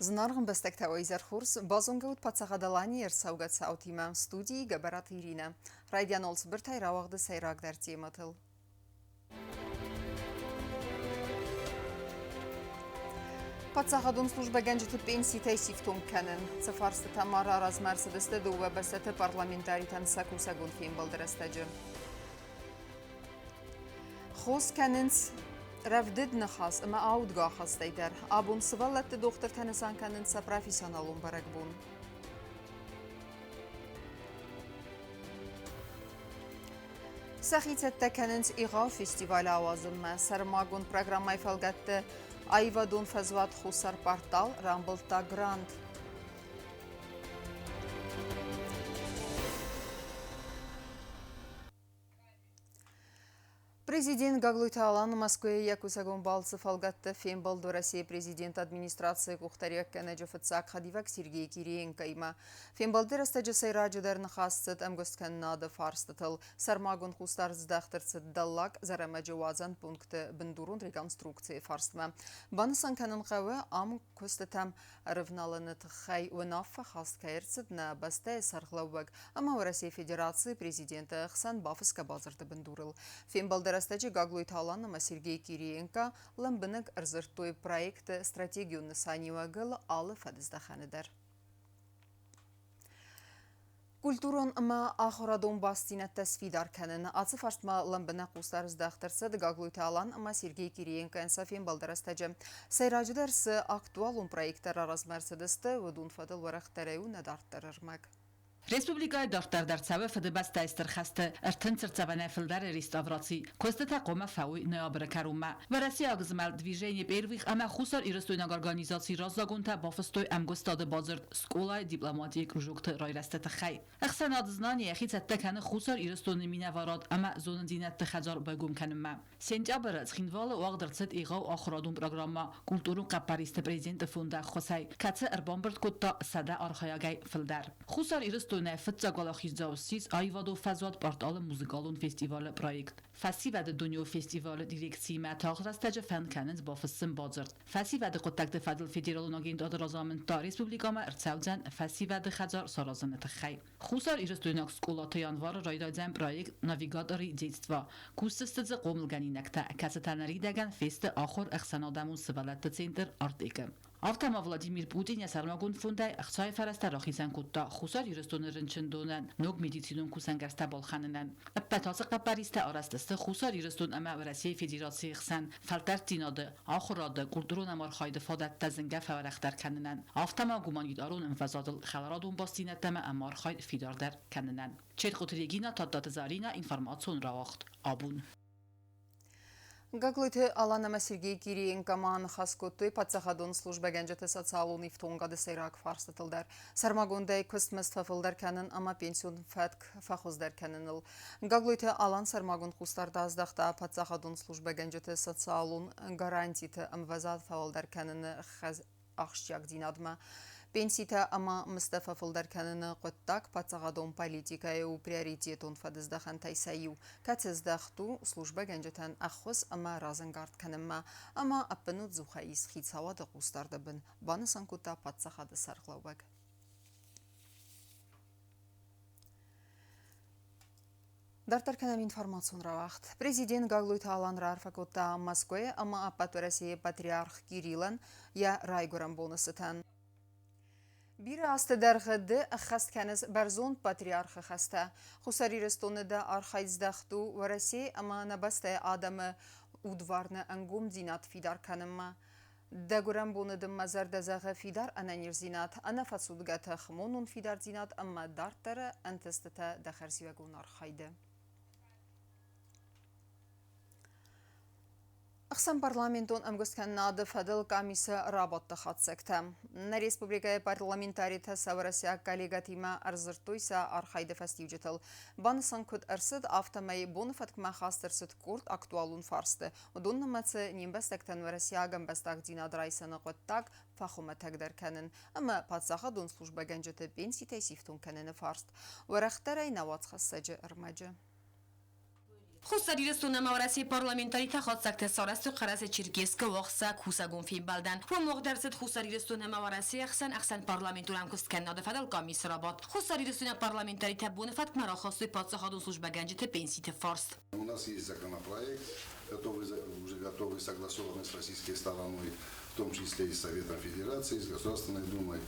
Зынаргъ ӕмбӕстӕгтӕ, уӕ изӕр хорз! Базонгӕ ут Паддзахад Аланийы ӕрцӕугӕ цаутимӕ студийы Гӕбӕраты Иринӕ. Райдиан цыбыртӕй рауагъды сӕйрагдӕр темӕтыл. Паддзахадон службӕгӕнджыты пенситӕй сифтонг кӕнын. Цы фарстытӕ ма раразмӕ ӕрцыдысты дыууӕ бӕстӕты парламентаритӕн сӕ кусӕгон фембӕлды рӕстӕджы. Хос кӕнынц рӕвдыд ныхас ӕмӕ аудгӕ ахастӕй дӕр. Абон сывӕллӕтты дохтыртӕ нысан кӕнынц сӕ профессионалон бӕрӕгбон. Сӕхи цӕттӕ кӕнынц егъау фестиваль ауадзынмӕ. Сӕрмагонд программӕйы фӕлгӕтты аивадон фӕзуат Хуссар портал рамбылдта грант. Президент Гаглойты Алан Мӕскуыйы йӕ кусӕгон балцы фӕлгӕтты фембӕлд Уӕрӕсейы президенты администрацийы къухдариуӕггӕнӕджы фыццаг хӕдивӕг Сергей Кириенкоимӕ. Фембӕлды рӕстӕджы сӕйраджыдӕр ныхас цыд ӕмгуысткӕнынады фарстытыл. Сӕрмагонд хъусдард здӕхт ӕрцыд Дӕллаг Зӕрӕмӕджы уадзӕн пункты бындурон реконструкцийы фарстмӕ. Банысан кӕнын хъӕуы, ам куыстытӕм ӕрывналыны тыххӕй уынаффӕ хаст кӕй ӕрцыд нӕ бӕстӕйы сӕргълӕууӕг ӕмӕ Уӕрӕсейы Федерацийы президенты ӕхсӕн бафысгӕ бадзырды бындурыл. Фембӕлды рӕстӕджы Гаглойты Алан ӕмӕ Сергей Кириенко лӕмбынӕг ӕрдзырдтой проекты стратегион нысаниуӕгыл алы фӕдыздӕхӕны дӕр. Культурон ӕмӕ ахуырадон бастдзинӕдтӕ сфидар кӕнын. Ацы фарстмӕ лӕмбынӕг хъусдард здӕхт ӕрцыд Гаглойты Алан ӕмӕ Сергей Кириенкойӕн сӕ фембӕлды рӕстӕджы. Сӕйраджыдӕр цы актуалон проекттӕ раразмӕ ӕрцыдысты, уыдон фӕдыл уӕрӕхдӕрӕй у нӕ дарддӕр ӕрмӕг. Республикӕйы дарддӕр дӕр цӕуы Фыдыбӕстӕйы Стыр хӕсты 34-ӕй фылдӕр реставраци. Куыстытӕ хъуамӕ фӕуой ноябры кӕронмӕ. Уӕрӕсейаг змӕлд Движение первых ӕмӕ Хуссар Ирыстойнаг организацийы раззагонтӕ бафыстой ӕмгуыстады бадзырд скъолайы дипломатийы кружокты райрӕзты тыххӕй. Ӕхсӕнад Знание йӕхи цӕттӕ кӕны Хуссар Ирыстоны минӕварад ӕмӕ зонындзинӕдты хӕдзар байгом кӕнынмӕ. Сентябры Цхинвалы уагъд ӕрцыд егъау ахуырадон программӕ культурон хъӕппӕристы президенты фонды ӕххуысӕй, кӕцы ӕрбамбырд кодта 100 архайӕгӕй фылдӕр. Хуссар Ирыстонӕй фыццаг уӕлахиздзау ссис аивадон фӕзуат порталы музыкалон фестивалы проект. Фӕсивӕды дунеон фестивалы дирекциимӕ тагъд рӕстӕджы фӕнд кӕнынц бафыссын бадзырд. Фӕсивӕды хъуыддӕгты фӕдыл федералон агентады разамынд та республикӕмӕ ӕрцӕудзӕн фӕсивӕды хӕдзар саразыны тыххӕй. Хуссар-Ирыстойнаг скъолаты январы райдайдзӕн проект «Навигаторы детства». Кусдзысты дзы хъомылгӕнинӕгтӕ, кӕцытӕ ныридӕгӕн фесты ахуыр ӕхсӕнадӕмон сывӕллӕтты центр «Артек-ы». Афтӕ ма Владимир Путин йӕ сӕрмагонд фондӕй ӕхцайы фӕрӕзтӕ рахицӕн кодта Хуссар Ирыстоны рынчындонӕн ног медицинон кусӕнгӕрзтӕ балхӕнынӕн. Ӕппӕт ацы хъӕппӕристӕ арӕзт сты Хуссар Ирыстон ӕмӕ Уӕрӕсейы Федерацийы хсӕн фӕлтӕрддзинады, ахуырады, культурон ӕмархайды фадӕттӕ зынгӕ фӕуӕрӕхдӕр кӕнынӕн, афтӕ ма гуманитарон ӕмвӕзадыл хӕларадон бастдзинӕдтӕ ӕмӕ ӕмархайд фидардӕр кӕнынӕн. Четкъуты Регина, Тадтаты Заринӕ, информацион рауагъд «Абон». Гаглойты Алан ӕмӕ Сергей Кириенко ма ныхас кодтой паддзахадон службӕгӕнджыты социалон ифтонгады сӕйраг фарстытыл дӕр. Сӕрмагондӕй куыстмызд фӕфылдӕр кӕнын ӕмӕ пенсион фӕтк фӕхуыздӕр кӕныныл. Гаглойты Алан сӕрмагонд хъусдард аздӕхта паддзахадон службӕгӕнджыты социалон гарантиты ӕмвӕзад фӕуӕлдӕр кӕныны ахсджиагдзинадмӕ. Пенситӕ ӕмӕ мыздтӕ фӕфылдӕр кӕныны хъуыддаг паддзахадон политикӕйы у приоритетон фӕдыздӕхӕнтӕй сӕ иу, кӕцы здӕхт у службӕгӕнджытӕн ӕххуыс ӕмӕ разӕнгард кӕнынмӕ ӕмӕ ӕппынӕдзухӕй ис хицауады хъусдарды бын, банысан кодта паддзахады сӕргълӕууӕг. Дарддӕр кӕнӕм информацион рауагъд. Президент Гаглойты Алан раарфӕ кодта Мӕскуыйы ӕмӕ ӕппӕт Уӕрӕсейы патриарх Кириллӕн йӕ райгуырӕн боны цытӕн. Бирӕ азты дӕргъы ды ӕххӕст кӕныс бӕрзонд патриархы хӕстӕ. Хуссар Ирыстоны дӕ архайд здӕхт у Уӕрӕсе ӕмӕ нӕ бӕстӕйы адӕмы удварны ӕнгомдзинад фидар кӕнынмӕ. Дӕ гуырӕн боны дын мӕ зӕрдӕ зӕгъы фидар ӕнӕниздзинад, ӕнӕфӕцудгӕ тых, монон фидардзинад ӕмӕ дарддӕры ӕнтыстытӕ дӕ хӕрзиуӕгон архайды. Ӕхсӕнпарламентон ӕмгуысткӕнынады фӕдыл къамисы рабадты хатдзӕгтӕ. Нӕ республикӕйы парламентаритӕ сӕ уӕрӕсейаг коллегӕтимӕ ӕрдзырдтой сӕ архайды фӕстиуджытыл. Банысан куыд ӕрцыд, афтӕмӕй боны фӕткмӕ хаст ӕрцыд къорд актуалон фарсты. Уыдон нымӕцы не мбӕстӕгтӕн уӕрӕсейаг ӕмбӕстагдзинад райсыны хъуыддаг фӕхуымӕтӕгдӕр кӕнын ӕмӕ паддзахадон службӕгӕнджыты пенситӕй сифтонг кӕныны фарст уӕрӕхдӕрӕй нӕ уацхӕссӕджы ӕрмӕджы. Хуссар Ирыстон ӕмӕ Уӕрӕсейы парламентаритӕ хатдзӕгтӕ сарӕзтой Хъӕрӕсе-Черкесскы уагъд кусӕгон фембӕлдӕн. Уым уагъд ӕрцыд Хуссар Ирыстон ӕмӕ Уӕрӕсейы ӕхсӕн ӕхсӕнпарламентон ӕмкуысткӕнынады фӕдыл къамисы рабадт. Хуссар Ирыстойнаг парламентаритӕ боны фӕткмӕ рахастой паддзахадон службӕгӕнджыты пенситы фарст. У нас есть законопроект, готовый, уже готовый, согласованный с российской стороной, в том числе и с Советом Федерации, с Государственной Думой,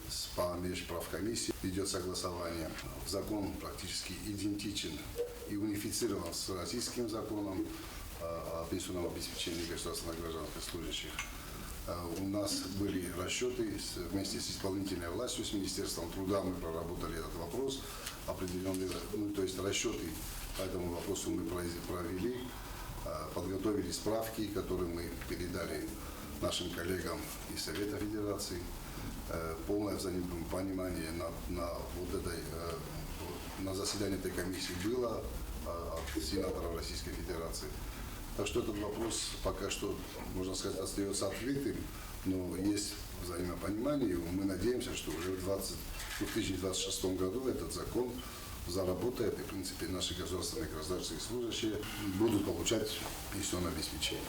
с по межправкомиссией идет согласование. Закон практически идентичен и унифицирован с российским законом о пенсионном обеспечении государственных гражданских служащих. У нас были расчеты вместе с исполнительной властью, с Министерством труда мы проработали этот вопрос, определенные, ну, то есть расчеты по этому вопросу мы провели, подготовили справки, которые мы передали нашим коллегам из Совета Федерации. Полное взаимопонимание на вот этой, на заседании этой комиссии было от сенаторов Российской Федерации. Так что этот вопрос пока что, можно сказать, остается открытым, но есть взаимопонимание, и мы надеемся, что уже в 2026 году этот закон заработает, и, в принципе, наши государственные гражданские служащие будут получать пенсионное обеспечение.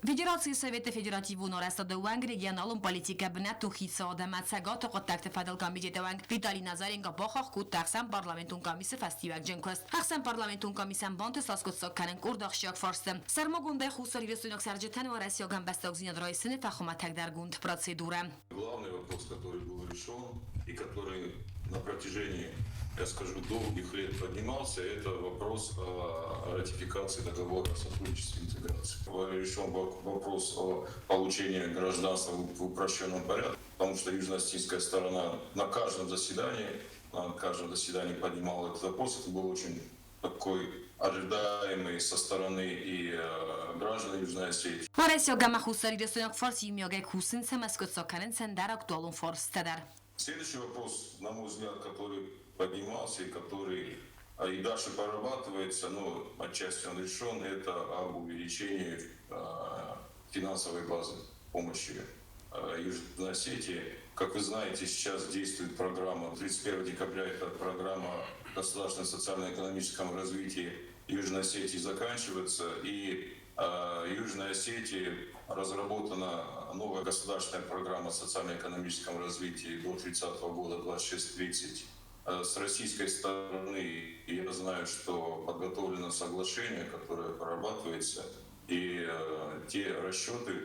Федерацийы Советы Федеративон арӕзтады уӕнг, регионалон политикӕ бынӕттон хицауад ӕмӕ Цӕгаты хъуыддӕгты фӕдыл комитеты уӕнг Виталий Назаренко бахахх кодта ӕхсӕнпарламентон къамисы фӕстиуӕгджын куыст. Ӕхсӕнпарламентон къамисӕн бантыст аскъуыддзаг кӕнын къорд ахсджиаг фарсты. Сӕрмагондӕй хуссарирыстойнаг цӕрджытӕн уӕрӕсейаг ӕмбӕстагдзинад райсыны фӕхуымӕтӕгдӕргонд процедурӕ. Главный вопрос, который был решен и который на протяжении, я скажу, долгих лет поднимался, это вопрос о ратификации договора о сотрудничестве и интеграции. Был решен вопрос о получении гражданства в упрощенном порядке, потому что южно-осетинская сторона на каждом заседании поднимала этот вопрос. Это был очень такой ожидаемый со стороны и граждан Южной Осетии. Уӕрӕсейаг ӕмӕ хуссарирыстойнаг фарс иумиагӕй кусынц ӕмӕ скъуыддзаг кӕнынц ӕндӕр актуалон фарстытӕ дӕр. Следующий вопрос, на мой взгляд, который поднимался и который и дальше прорабатывается, но отчасти он решен, это об увеличении финансовой базы помощи Южной Осетии. Как вы знаете, сейчас действует программа, 31 декабря эта программа государственном социально-экономическом развитии Южной Осетии заканчивается, и Южной Осетии разработана новая государственная программа социально-экономическом развитии до 30 года 2630. С российской стороны я знаю, что подготовлено соглашение, которое прорабатывается, и те расчеты,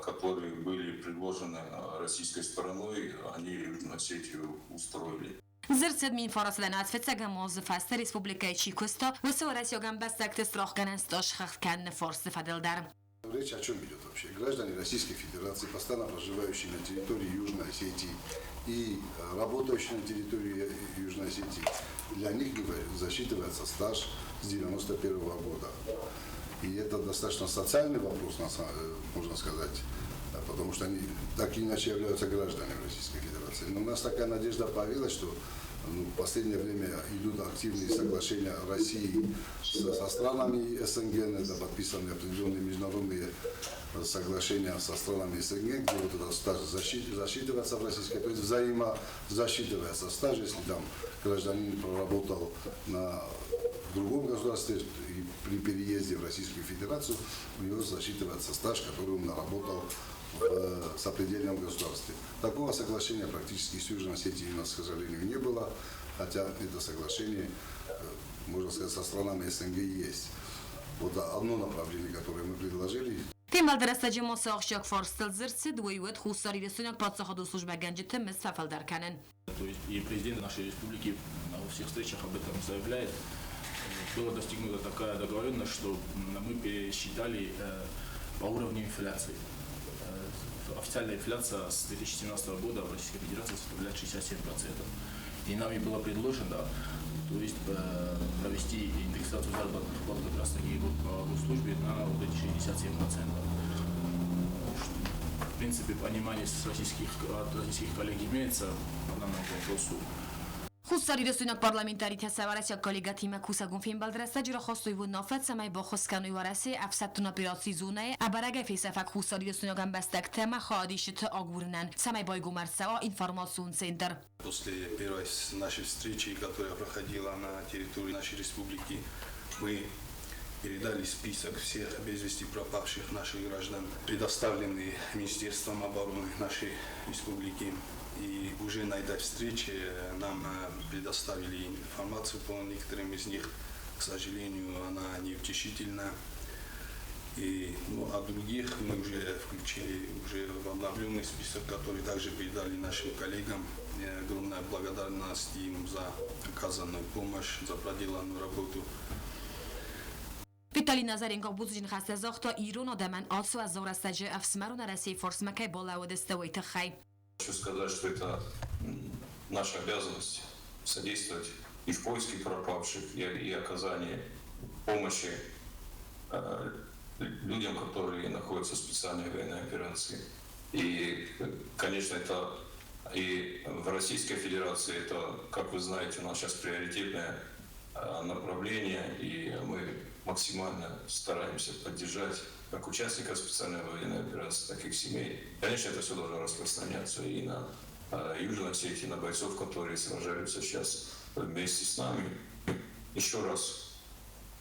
которые были предложены российской стороной, они Южную Осетию устроили. Дзырд цыд 1009 фыццӕгӕм азы фӕстӕ республикӕйы чи куыста, уыцы уӕрӕсейаг ӕмбӕстӕгты страхгӕнӕн стаж хыгъд кӕныны фарсты фӕдыл дӕр. Речь о чем идет вообще? Граждане Российской Федерации, постоянно проживающие на территории Южной Осетии и работающие на территории Южной Осетии, для них засчитывается стаж с 1991 года. И это достаточно социальный вопрос, можно сказать, потому что они так или иначе являются гражданами Российской Федерации. Но у нас такая надежда появилась, что, ну, в последнее время идут активные соглашения России со странами СНГ, это подписаны определенные международные соглашения со странами СНГ, где вот этот стаж засчитывается в российской, то есть взаимозасчитывается стаж, если там гражданин проработал на другом государстве и при переезде в Российскую Федерацию у него засчитывается стаж, который он наработал в сопредельном государстве. Такого соглашения практически с Южной Осетией у нас, к сожалению, не было, хотя это соглашение, можно сказать, со странами СНГ есть. Вот одно направление, которое мы предложили. Фембӕлды рӕстӕджы ма цы ахсджиаг фарстыл дзырд цыд, уый уыд хуссарирыстойнаг паддзахадон службӕгӕнджыты мызд фӕфылдӕр кӕнын. То есть и президент нашей республики на всех встречах об этом заявляет. Была достигнута такая договоренность, что мы пересчитали по уровню инфляции. Официальная инфляция с 2017 года в Российской Федерации составляет 67%. И нами было предложено, то есть провести индексацию заработных плат как раз таки вот по госслужбе на вот эти 67%. В принципе, понимание от российских коллег имеется по данному вопросу. Хуссарирыстойнаг парламентаритӕ сӕ уӕрӕсейаг коллегӕтимӕ кусӕгон фембӕлды рӕстӕджы рахастой уынаффӕ, цӕмӕй баххуыс кӕной Уӕрӕсейы ӕфсӕддон операцийы зонӕйы ӕбӕрӕгӕй фесӕфӕг хуссарирыстойнаг ӕмбӕстӕгтӕ ӕмӕ хайадисджыты агурынӕн, цӕмӕй байгом ӕрцӕуа информацион центр. После первой нашей встречи, которая проходила на территории нашей республики, мы Передали список всех без вести пропавших наших граждан, предоставленный Министерством обороны нашей республики. И уже на этой встрече нам предоставили информацию по некоторым из них. К сожалению, она неутешительна. И, ну, а других мы уже включили уже в обновленный список, который также передали нашим коллегам. И огромная благодарность им за оказанную помощь, за проделанную работу. Виталий Назаренко бузныджы ныхӕстӕ загъта, ирон адӕмӕн ацы уӕззау рӕстӕджы ӕфсымӕрон Уӕрӕсейы фарсмӕ кӕй балӕууыдысты, уый тыххӕй. Хочу сказать, что это наша обязанность содействовать и в поиске пропавших, и оказании помощи людям, которые находятся в специальной военной операции. И, конечно, это и в Российской Федерации, это, как вы знаете, у нас сейчас приоритетное направление, и мы максимально стараемся поддержать как участников специальной военной операции, так и их семей. Конечно, это все должно распространяться и на Южной Осетии, на бойцов, которые сражаются сейчас вместе с нами. Еще раз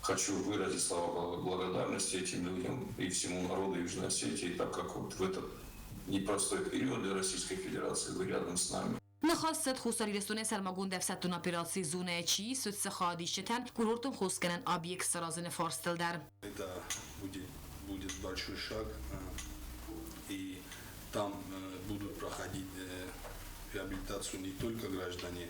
хочу выразить слова благодарности этим людям и всему народу Южной Осетии, так как вот в этот непростой период для Российской Федерации вы рядом с нами. Ныхас цыд Хуссар Ирыстоны сӕрмагонд ӕфсӕддон операцийы зонӕйы чи ис, уыцы хайадисджытӕн курортон хосгӕнӕн объект саразыны фарстыл дӕр. Это будет большой шаг, и там будут проходить реабилитацию не только граждане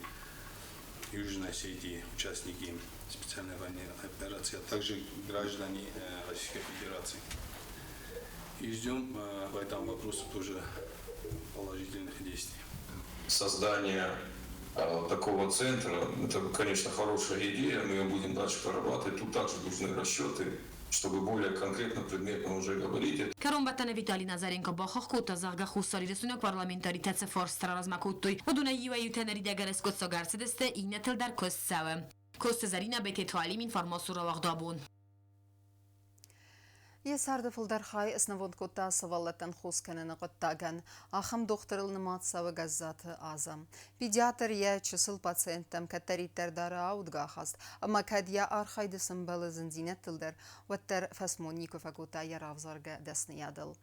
Южной Осетии, участники специальной военной операции, а также граждане Российской Федерации. И ждем по этому вопросу тоже положительных действий. Создание такого центра, это, конечно, хорошая идея, мы ее будем дальше прорабатывать. Тут также нужны расчеты, чтобы более конкретно, предметно уже говорить. Кӕронбӕттӕны Виталий Назаренко бахахх кодта, зӕгъгӕ, хуссарирыстойнаг парламентаритӕ цы фарст раразмӕ кодтой, уыдонӕй иуӕй-иутӕ ныридӕгӕн скъуыддзаг ӕрцыдысты, иннӕтыл дӕр куыст цӕуы. Коцты Зӕринӕ, Бететы Алим, Информацийы рауагъд Абон. Йӕ царды фылдӕр хай снывонд кодта сывӕллӕттӕн хос кӕныны хъуыддагӕн. Ахӕм дохтырыл нымад цӕуы Гӕззаты Азӕ. Педиатр йӕ чысыл пациенттӕм кӕддӕриддӕр дары аудгӕ ахаст, ӕмӕ кӕд йӕ архайды сӕмбӕлы зындзинӕдтыл дӕр, уӕддӕр фӕсмон никуы фӕкодта йӕ равзаргӕ дӕсныйадыл.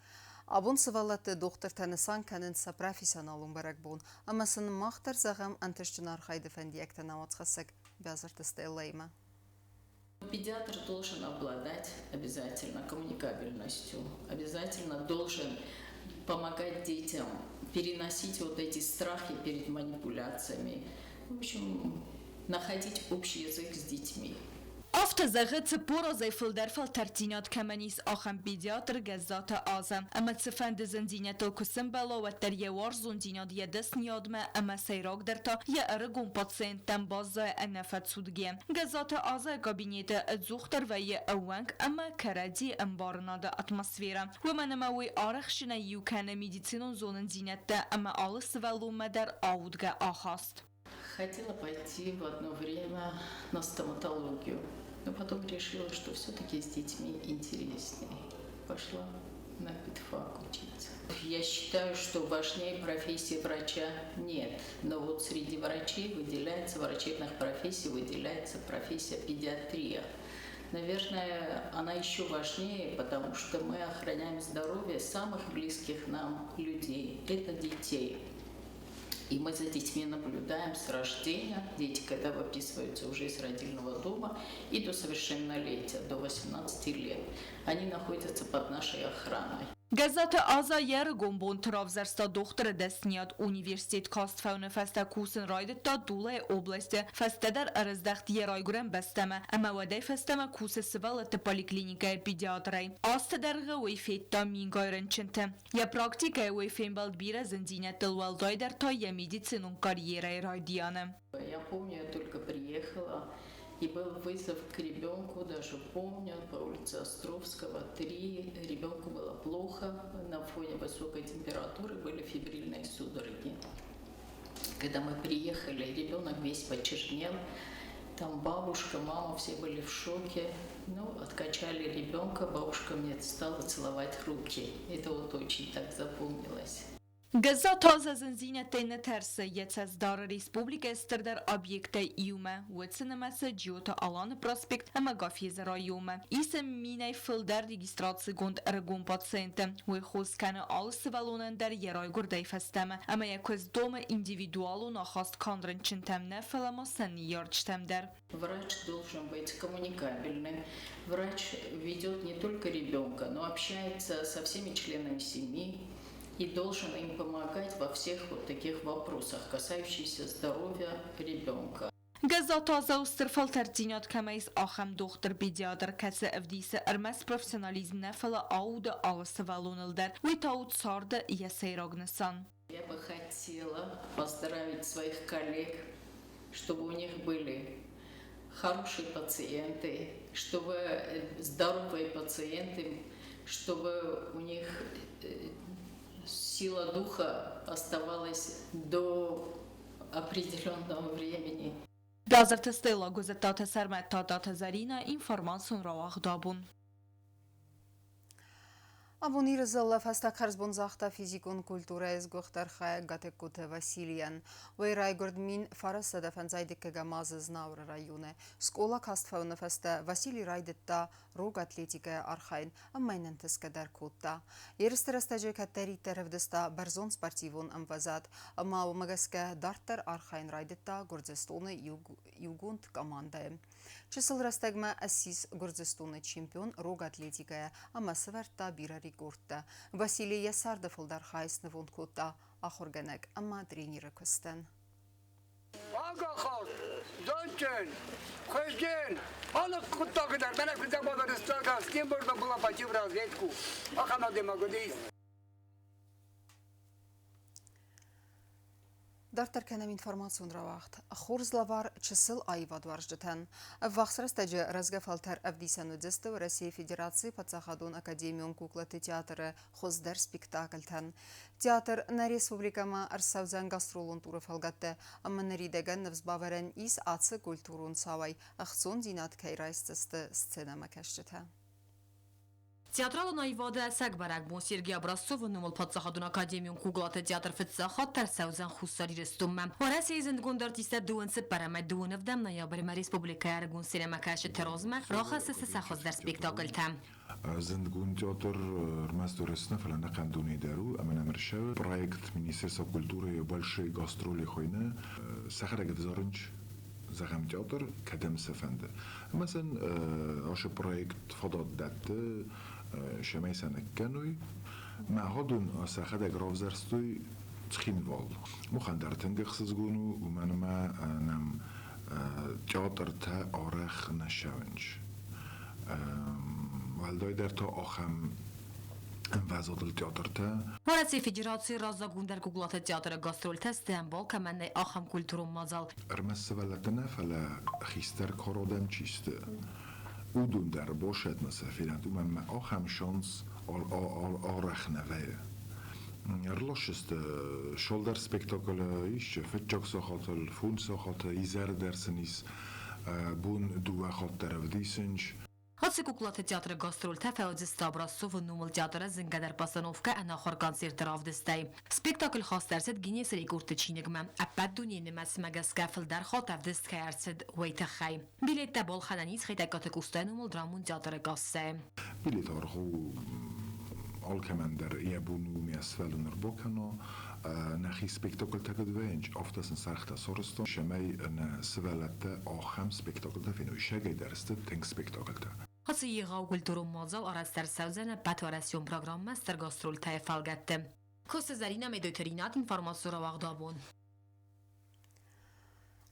Абон сывӕллӕтты дохтыртӕ нысан кӕнынц сӕ профессионалон бӕрӕгбон, ӕмӕ сын мах дӕр зӕгъӕм ӕнтыстджын архайды фӕндиӕгтӕ нӕ уацхӕссӕг Бязырты Стеллӕимӕ. Педиатр должен обладать обязательно коммуникабельностью, обязательно должен помогать детям переносить вот эти страхи перед манипуляциями. В общем, находить общий язык с детьми. Афтӕ зӕгъы, 40 азӕй фылдӕр фӕлтӕрддзинад кӕмӕн ис, ахӕм педиатр Гӕззаты Азӕ. Ӕмӕ цыфӕнды зындзинӕдтыл куы сӕмбӕла, уӕддӕр йӕ уарзондзинад йӕ дӕсныйадмӕ ӕмӕ сӕйрагдӕр та йӕ ӕрыгон пациенттӕм баззайы ӕнӕфӕцудгӕ. Гӕззаты Азӕйы кабинеты ӕдзухдӕр вӕййы ӕууӕнк ӕмӕ кӕрӕдзийы ӕмбарынады атмосферӕ. Уымӕн ӕмӕ уый арӕхстджынӕй иу кӕны медицинон зонындзинӕдтӕ ӕмӕ алы сывӕллонмӕ дӕр аудгӕ ахаст. Хотела пойти в одно время на стоматологию, но потом решила, что все-таки с детьми интереснее. Пошла на педфак учиться. Я считаю, что важнее профессии врача нет. Но вот среди врачей выделяется, врачебных профессий выделяется профессия педиатрия. Наверное, она еще важнее, потому что мы охраняем здоровье самых близких нам людей. Это детей. И мы за детьми наблюдаем с рождения, дети, когда выписываются уже из родильного дома, и до совершеннолетия, до 18 лет. Они находятся под нашей охраной. Гӕззаты Аза йӕ рыгон бонты равзӕрста дохтыры дӕсныйад. Университет каст фӕуыны фӕстӕ кусын райдыдта Тулайы областы, фӕстӕдӕр ӕрыздӕхт йӕ райгуырӕн бӕстӕмӕ ӕмӕ уӕдӕй фӕстӕмӕ кусы сывӕллӕтты поликлиникӕйы педиатрӕй. Азты дӕргъы уый федта мингай рынчынты. Йӕ практикӕйы уый фембӕлд бирӕ зындзинӕдтыл, уӕлдайдӕр та йӕ медицинон карьерӕйы райдианы. Я помню, я только приехала, и был вызов к ребенку, даже помню, по улице Островского, 3. Ребенку было плохо, на фоне высокой температуры были фебрильные судороги. Когда мы приехали, ребенок весь почернел, там бабушка, мама, все были в шоке. Ну, откачали ребенка, бабушка мне стала целовать руки. Это вот очень так запомнилось. Гӕззаты Азӕ зындзинӕдтӕй нӕ тӕрсы, йӕ цӕст дары республикӕйы стырдӕр объекттӕй иумӕ, уыцы нымӕцы Джиоты Аланы проспект ӕмӕ Гафезы районмӕ. Ис ӕм минӕй фылдӕр регистрацигонд ӕрыгон пациенттӕ. Уый хос кӕны алы сывӕллонӕн дӕр йӕ райгуырдӕй фӕстӕмӕ ӕмӕ йӕ куыст домы индивидуалон ахаст канд рынчынтӕм нӕ, фӕлӕ ма сӕ ныййарджытӕм дӕр. Врач должен быть коммуникабельным. Врач ведет не только ребенка, но общается со всеми членами семьи и должен им помогать во всех вот таких вопросах, касающихся здоровья ребенка. Гӕззаты Азӕ у стыр фӕлтӕрддзинад кӕмӕ ис, ахӕм дохтыр-педиатр, кӕцы ӕвдисы ӕрмӕст профессионализм нӕ, фӕлӕ ауды алы сывӕллоныл дӕр. Уый та у царды йӕ сӕйраг нысан. Я бы хотела поздравить своих коллег, чтобы у них были хорошие пациенты, чтобы здоровые пациенты, чтобы у них сила духа оставалась до определенного времени. Базырты Стелла, Гуызыттаты Сӕрмӕт, Тадаты Зӕринӕ, информацион рауагъдабон. Абон Иры дзыллӕ фӕстаг хӕрзбон загъта физикон культурӕйы сгуыхт архайӕг Гатыгкоты Василийӕн. Уый райгуырд 1905 дыккӕгӕм азы Знауыры районы. Скъола каст фӕуыны фӕстӕ Василий райдыдта рог атлетикӕйӕ архайын ӕмӕ йын ӕнтысгӕ дӕр кодта. Ерысты рӕстӕджы кӕддӕриддӕр ӕвдыста бӕрзонд спортивон ӕмвӕзад ӕмӕ уымӕ гӕсгӕ дарддӕр архайын райдыдта Гуырдзыстоны иугонд командӕйы. Чысыл рӕстӕгмӕ ссис Гуырдзыстоны чемпион рог атлетикӕйӕ ӕмӕ сӕвӕрдта бирӕ рекордтӕ. Василий йӕ царды фылдӕр хай снывонд кодта ахуыргӕнӕг ӕмӕ тренеры куыстӕн. Агахал, зондджын, хуызджын, алы хъуыддаджы дӕр мӕнӕ фыццаг бавӕрдта, с кем можно было пойти в разведку. Ахӕм адӕймаг уыдис. Дарддӕр кӕнӕм информацион рауагъд. Хорз лӕвар чысыл аивадуарзджытӕн. Ӕввахс рӕстӕджы рӕзгӕ фӕлтӕр ӕвдисӕн уыдзысты Уӕрӕсейы Федерацийы паддзахадон академион куклаты театры хуыздӕр спектакльтӕн. Театр нӕ республикӕмӕ ӕрцӕудзӕн гастролон туры фӕлгӕтты ӕмӕ ныридӕгӕн ныфс бавӕрӕн ис ацы культурон цауӕй ӕхцондзинад кӕй райсдзысты сценӕмӕкӕсджытӕ. Театралон аивады ӕцӕг бӕрӕгбон Сергей Образцовы номыл паддзахадон академион куклаты театр фыццаг хатт ӕрцӕудзӕн Хуссар Ирыстонмӕ. Уӕрӕсейы зындгонд артисттӕ дыууын цыппӕрӕм дыууын ӕвдӕм ноябрьмӕ республикӕйы ӕрыгон сценӕмӕкӕсджыты размӕ рахӕссы сӕ хуыздӕр спектакльтӕ. Зындгонд театр ӕрмӕст Уӕрӕсе нӕ, фӕлӕ ӕнӕхъӕн дуне дӕр у, ӕмӕ нӕм ӕрцӕуы проект Министерства культуры большой гастроли хуыйны. Сӕхӕдӕг ӕвзарынц зӕгъӕм театр, кӕдӕм сӕ фӕнды. Ӕмӕ сын ацы проект фадат дӕтты, цӕмӕй сӕ ныккӕной. Мӕ уыдон сӕхӕдӕг равзӕрстой Цхинвал. Махӕн дӕр тынг ӕхсызгон у, уымӕн ӕмӕ нӕм театртӕ арӕх нӕ ссӕуынц. Уӕлдайдӕр та ахӕм ӕмвӕзадыл театртӕ. Уӕрӕсейы Федерацийы раззагондӕр куклаты театры гастрольтӕ сты ӕмбал кӕмӕн нӕй, ахӕм культурон мадзал. Ӕрмӕст сывӕллӕттӕ нӕ, фӕлӕ хистӕр кары адӕм чи сты, уыдон дӕр басӕтмӕ сӕ фенӕнт, уымӕн ӕмӕ ахӕм шанс арӕх нӕ вӕййы. Ӕрласдзысты цалдӕр спектаклы ис, фыццаг сахатыл, фондз сахаты, изӕры дӕр сын ис бон дыууӕ хатт дӕр ӕвдисынц. Ацы куклаты театры гастрольтӕ фӕуыдзысты Образцовы номыл театры зынгӕдӕр постановкӕ ӕнахуыр концерты равдыстӕй. Спектакль хаст ӕрцыд Гиннесы рекордты чиныгмӕ. Ӕппӕт дунейы нымӕцмӕ гӕсгӕ фылдӕр хатт ӕвдыст кӕй ӕрцыд, уый тыххӕй. Билеттӕ балхӕнӕн ис Хетӕгкаты Къостайы номыл драмон театры кассӕйы. Билет аргъ у алкӕмӕн дӕр йӕ бон у ме сывӕллон ӕрбакӕна. Нӕхи спектакльтӕ куыд вӕййынц, афтӕ сын сӕргътӕ сарӕзтам, цӕмӕй нӕ сывӕллӕттӕ ахӕм спектакльтӕ феной. Сӕгӕй дӕр сты тынг спектакльтӕ. Ацы егъау культурон мадзал арӕзт ӕрцӕудзӕн ӕппӕтуӕрӕсеон программӕ стыр гастрольтӕ-йы фӕлгӕтты. Косы Зӕринӕ, Медойты Ринат, информацион рауагъд абон.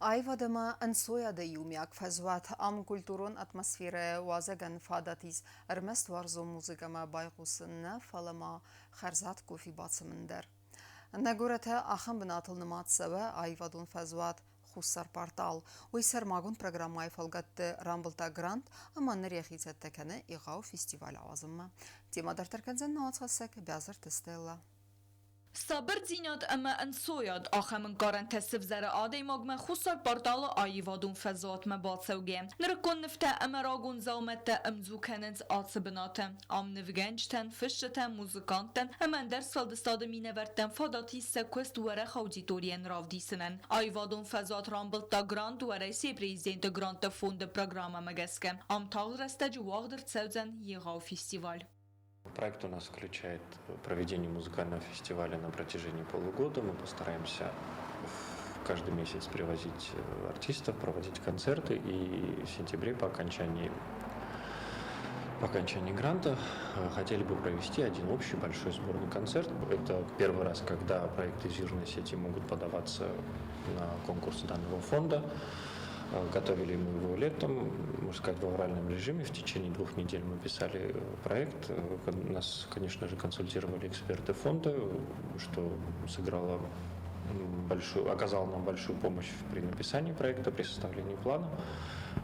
Аивад ӕмӕ ӕнцойады иумиаг фӕзуат ам культурон атмосферӕйы уазӕгӕн фадат ис ӕрмӕст уарзон музыкӕмӕ байхъусын нӕ, фӕлӕ ма хӕрзад кофе бацымын дӕр. Нӕ горӕты ахӕм бынатыл нымад цӕуы аивадон фӕзуат Хуссар портал. Уый сӕрмагонд программӕйы фӕлгӕтты рамбылдта грант ӕмӕ ныр йӕхи цӕттӕ кӕны егъау фестиваль ауадзынмӕ. Темӕ дарддӕр кӕндзӕн нӕ уацхӕссӕг Бязырты Стелла. Сабырдзинад ӕмӕ ӕнцойад ахӕм ӕнкъарӕнтӕ сывзӕры адӕймагмӕ Хуссар порталы аивадон фӕзуатмӕ бацӕугӕ. Нырыккон нывтӕ ӕмӕ рагон дзаумӕттӕ ӕмдзу кӕнынц ацы бынаты. Ам нывгӕнджытӕн, фысджытӕн, музыканттӕн ӕмӕ ӕндӕр сфӕлдыстады минӕвӕрттӕн фадат ис сӕ куыст уӕрӕх аудиторийӕн равдисынӕн. Аивадон фӕзуат рамбылдта грант Уӕрӕсейы президенты грантты фонды программӕмӕ гӕсгӕ. Ам тагъд рӕстӕджы уагъд ӕрцӕудзӕн егъау фестиваль. Проект у нас включает проведение музыкального фестиваля на протяжении полугода. Мы постараемся каждый месяц привозить артистов, проводить концерты. И в сентябре по окончании гранта хотели бы провести один общий большой сборный концерт. Это первый раз, когда проекты из Южной Осетии могут подаваться на конкурс данного фонда. Готовили мы его летом, можно сказать, в авральном режиме. В течение 2 недель мы писали проект. Нас, конечно же, консультировали эксперты фонда, что оказало нам большую помощь при написании проекта, при составлении плана.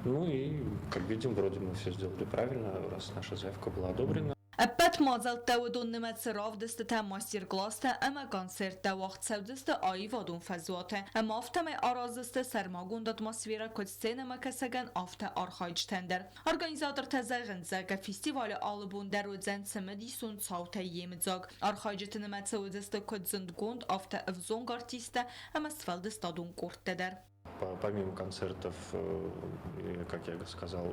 Ну и, как видим, вроде мы все сделали правильно, раз наша заявка была одобрена. Ӕппӕт мадзӕлттӕ уыдон нымӕцы равдыстытӕ, мастер-класстӕ ӕмӕ концерттӕ уагъд цӕудзысты аивадон фӕзуаты. Ӕмӕ афтӕмӕй араздзысты сӕрмагонд атмосферӕ куыд сценӕмӕкӕсӕгӕн, афтӕ архайджытӕн дӕр. Организатортӕ зӕгъынц, зӕгъгӕ, фестивалы алы бон дӕр уыдзӕн цымыдисон цаутӕй йемыдзаг. Архайджыты нымӕцы уыдзысты куыд зындгонд, афтӕ ӕвзонг артисттӕ ӕмӕ сфӕлдыстадон къордтӕ дӕр. Помимо концертов, как я сказал,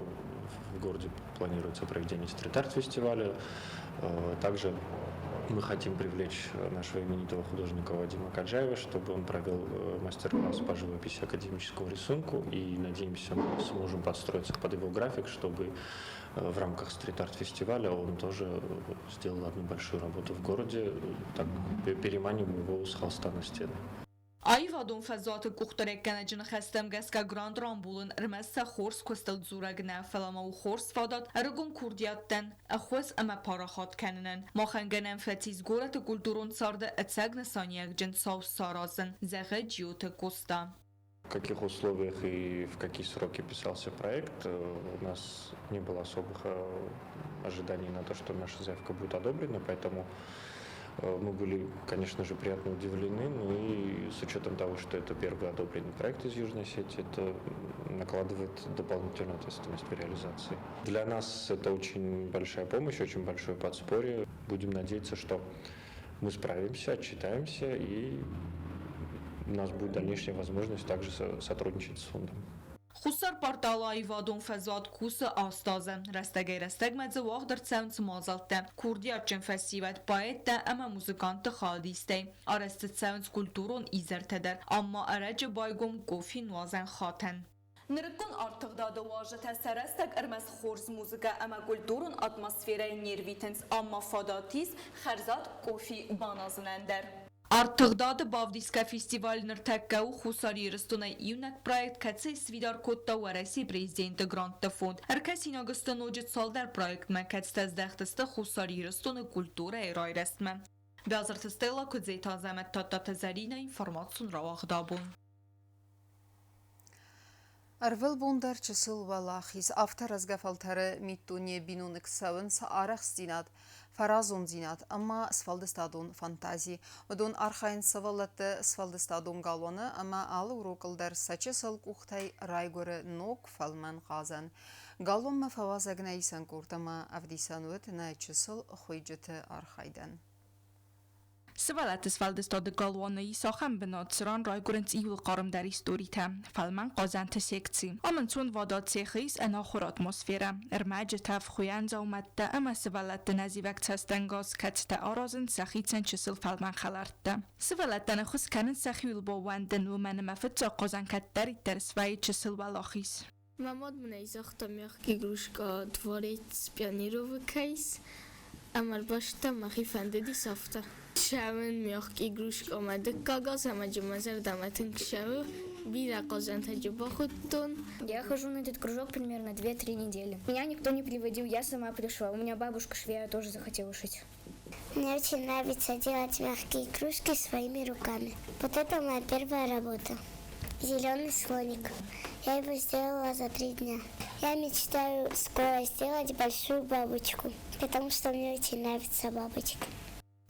в городе планируется проведение стрит-арт фестиваля. Также мы хотим привлечь нашего именитого художника Вадима Каджаева, чтобы он провел мастер-класс по живописи, академическому рисунку. И надеемся, мы сможем подстроиться под его график, чтобы в рамках стрит-арт фестиваля он тоже сделал одну большую работу в городе. Так переманим его с холста на стены. Аивадон фӕзуаты къухдариуӕггӕнӕджы ныхӕстӕм гӕсгӕ грант рамбулын ӕрмӕст сӕ хорз куыстыл дзурӕг нӕ, фӕлӕ ма у хорз фадат ӕрыгон курдиаттӕн ӕххуыс ӕмӕ парахат кӕнынӕн. Махӕн гӕнӕн фӕцис горӕты культурон царды ӕцӕг нысаниуӕгджын цау саразын, зӕгъы Джиоты Коста. В каких условиях и в какие сроки писался проект, у нас не было особых ожиданий на то, что наша заявка будет одобрена, поэтому мы были, конечно же, приятно удивлены. Ну и с учетом того, что это первый одобренный проект из Южной Осетии, это накладывает дополнительную ответственность в реализации. Для нас это очень большая помощь, очень большое подспорье. Будем надеяться, что мы справимся, отчитаемся, и у нас будет дальнейшая возможность также сотрудничать с фондом. Хуссар порталы аивадон фӕзуат кусы аст азы. Рӕстӕгӕй-рӕстӕгмӕ дзы уагъд ӕрцӕуынц мадзӕлттӕ. Курдиатджын фӕсивӕд, поэттӕ ӕмӕ музыкантты хайадистӕй. Арӕзт дзы цӕуынц культурон изӕртӕ дӕр. Ам ма ӕрӕджы байгом къофи нуазӕн хатӕн. Нырыккон арт-тыгъдады уазджытӕ сӕ рӕстӕг ӕрмӕст хорз музыкӕ ӕмӕ культурон атмосферӕйы не рвитынц, ам ма фадат ис хӕрзад къофи баназынӕн дӕр. Арт-тыгъдады бавдисгӕ фестиваль ныртӕккӕ у Хуссар Ирыстонӕй иунӕг проект, кӕцыйы сфидар кодта Уӕрӕсейы президенты грантты фонд. Ӕркӕсинаг сты ноджы цалдӕр проектмӕ, кӕцытӕ здӕхт сты Хуссар Ирыстоны культурӕйы райрӕзтмӕ. Бязырты Стелла, Куыдзеты Азӕмӕт, Тадтаты Зӕринӕ, информацион рауагъд «Абон». Ӕрвылбон дӕр чысыл уӕлахиз, афтӕ рӕзгӕ фӕлтӕры миддуне биноныг цӕуынц арӕхстдзинад, фӕразондзинад ӕмӕ сфӕлдыстадон фантази. Уыдон архайынц сывӕллӕтты сфӕлдыстадон галуаны ӕмӕ алы урокыл дӕр сӕ чысыл къухтӕй райгуыры ног фӕлмӕн хъазӕн. Галуанмӕ фӕуазӕг нӕ исӕн къорд ӕмӕ ӕвдисӕн уыд нӕ чысыл хуыйджыты архайдӕн. Сывӕллӕтты сфӕлдыстады галуаны ис ахӕм бынат, цыран райгуырынц иууыл хъармдӕр историтӕ. Фӕлмӕн хъазӕнты секци. Ам ӕнцонвадат цехы ис ӕнахуыр атмосферӕ. Ӕрмӕджытӕ, хуыйӕн дзаумӕттӕ ӕмӕ сывӕллӕтты нӕзивӕг цӕстӕнгас, кӕцытӕ аразынц сӕхицӕн чысыл фӕлмӕн хӕлӕрттӕ. Сывӕллӕттӕн ӕххуыс кӕнынц сӕхиуыл баууӕндын, уымӕн ӕмӕ фыццаг хъазӕн кӕддӕриддӕр свӕййы чысыл уӕлахиз. Мӕ мад мын ӕй загъта: мягкий игрушка Дворец пионеров-ы кӕс, ӕмӕ ӕрбастӕ мӕхи фӕндыдис афтӕ. Шӕуын мягкий игрушка мӕ дыккаг аз ӕмӕ джы мӕ зӕрдӕмӕ тынг шӕуы. Бирӕ хъазӕнтӕ джы бахуыдтон. Я хожу на этот кружок примерно 2-3 недели. Меня никто не приводил, я сама пришла. У меня бабушка швея, тоже захотела шить. Мне очень нравится делать мягкие игрушки своими руками. Вот это моя первая работа. Зеленый слоник. Я его сделала за 3 дня. Я мечтаю скоро сделать большую бабочку, потому что мне очень нравится бабочка.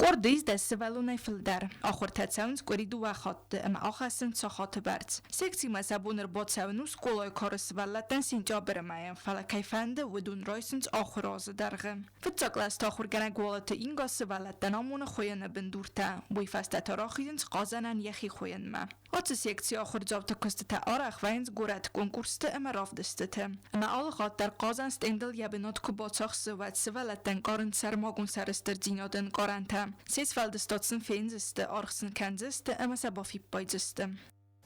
Къорды ис 10 сывӕллонӕй фылдӕр. Ахуыртӕ цӕуынц къуыри 2 хатты ӕмӕ ахӕссынц сахаты бӕрц. Секцимӕ сӕ бон ӕрбацӕуын у скъолайы кары сывӕллӕттӕн сентябры мӕйы, фӕлӕ кӕй фӕнды, уыдон райсынц ахуыры азы дӕргъы. Фыццаг кълӕсты ахуыргӕнӕг Уалыты Инга сывӕллӕттӕн амоны хуыйыны бындуртӕ, уый фӕстӕ та рахизынц хъазӕнӕн йӕхи хуыйынмӕ. Ацы секцийы ахуырдзауты куыстытӕ арӕх вӕййынц горӕты конкурсты ӕмӕ равдыстыты. Ӕмӕ алы хатт дӕр хъазӕн стендыл йӕ бынат куы бацахсы, уӕд сывӕллӕттӕ ӕнкъарынц сӕрмагонд сӕрыстырдзинады ӕнкъарӕнтӕ. Се сфӕлдыстад сын фендзысты, аргъ сын кӕндзысты ӕмӕ сӕ бафиппайдзысты.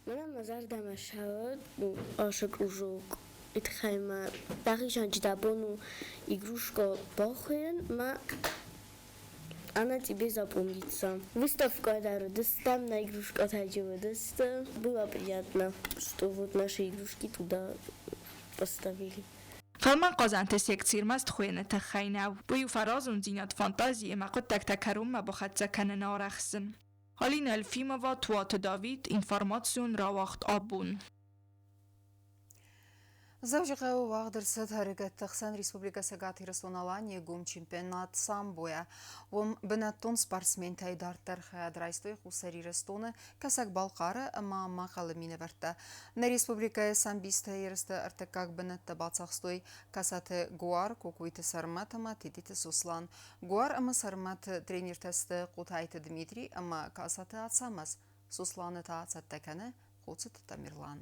Мӕнӕн мӕ зӕрдӕмӕ цӕуы ацы кружок. Уый тыххӕй мӕ дӕхицӕн дӕ бон у игрушкӕ бахуыйын ӕмӕ она тебе запомнится. Выставка дӕр уыдыстӕм, на игрушкӕтӕ уыдысты. Было приятно, что вот наши игрушки туда поставили. Фӕлмӕн хъазӕнты секци ӕрмӕст хуыйыны тыххӕй нӕу. Уый у фӕразондзинад, фантази ӕмӕ хъуыддӕгтӕ кӕронмӕ бахӕццӕ кӕныны арӕхсын. Алина Елфимова, Туаты Давид, информацион рауагъд Абон. Дзӕуджыхъӕуы уагъд ӕрцыд ӕрыгӕтты хсӕн Республикӕ Цӕгат Ирыстон-Аланийы гом чемпионат самбойӕ. Уым бынӕттон спортсментӕй дарддӕр хайад райстой Хуссар Ирыстоны, Кӕсӕг-Балхъары ӕмӕ Мӕхъӕлы минӕвӕрттӕ. Нӕ республикӕйы самбисттӕ ерысты ӕртыккаг бынӕттӕ бацахстой Касаты Гуар, Кокойты Сӕрмӕт ӕмӕ Тедеты Сослан. Гуар ӕмӕ Сӕрмӕты тренертӕ сты Хъотайты Дмитрий ӕмӕ Касаты Ацӕмӕз. Сосланы та цӕттӕ кӕны Хъоцыты Тамерлан.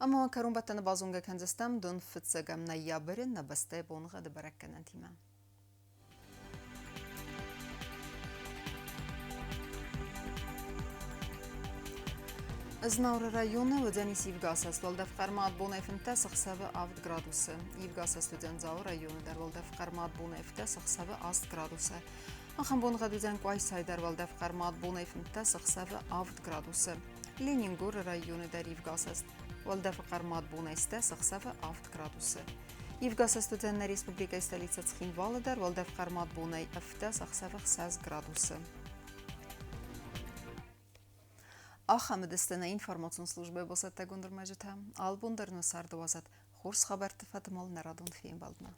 Ӕмӕ кӕронбӕттӕны базонгӕ кӕндзыстӕм дон фыццӕгӕм ноябры нӕ бӕстӕйы боныгъӕды бӕрӕггӕнӕнтимӕ. Знауыры районы уыдзӕнис ивгӕ уӕлдӕф хъӕрмад бонӕй 15 ӕхсӕвы 7 градусы. Ивгӕ уыдзӕн Дзауы районы дӕр уӕлдӕф хъӕрмад бонӕй 15 ӕхсӕвы 8 градусы. Ахӕм боныгъӕд уыдзӕн Къуайсайы дӕр уӕлдӕф хъӕрмад бонӕй 15 ӕхсӕвы 7 градусы. Ленингоры районы дӕр ивгӕсӕст уӕлдӕфы хъӕрмад бонӕй 10 ӕхсӕвы 7 градусы. Ивгӕсӕст уыдзӕн нӕ республикӕйы столицӕ Цхинвалы дӕр уӕлдӕф хъӕрмад бонӕй 17 ӕхсӕвы 6 градусы. Ахӕм уыдысты нӕ информацион службӕйы бацӕттӕгонд ӕрмӕджытӕ. Албон дӕр нӕ царды уадзӕд хорз хабӕртты фӕдыл нӕ радон фембӕлдмӕ.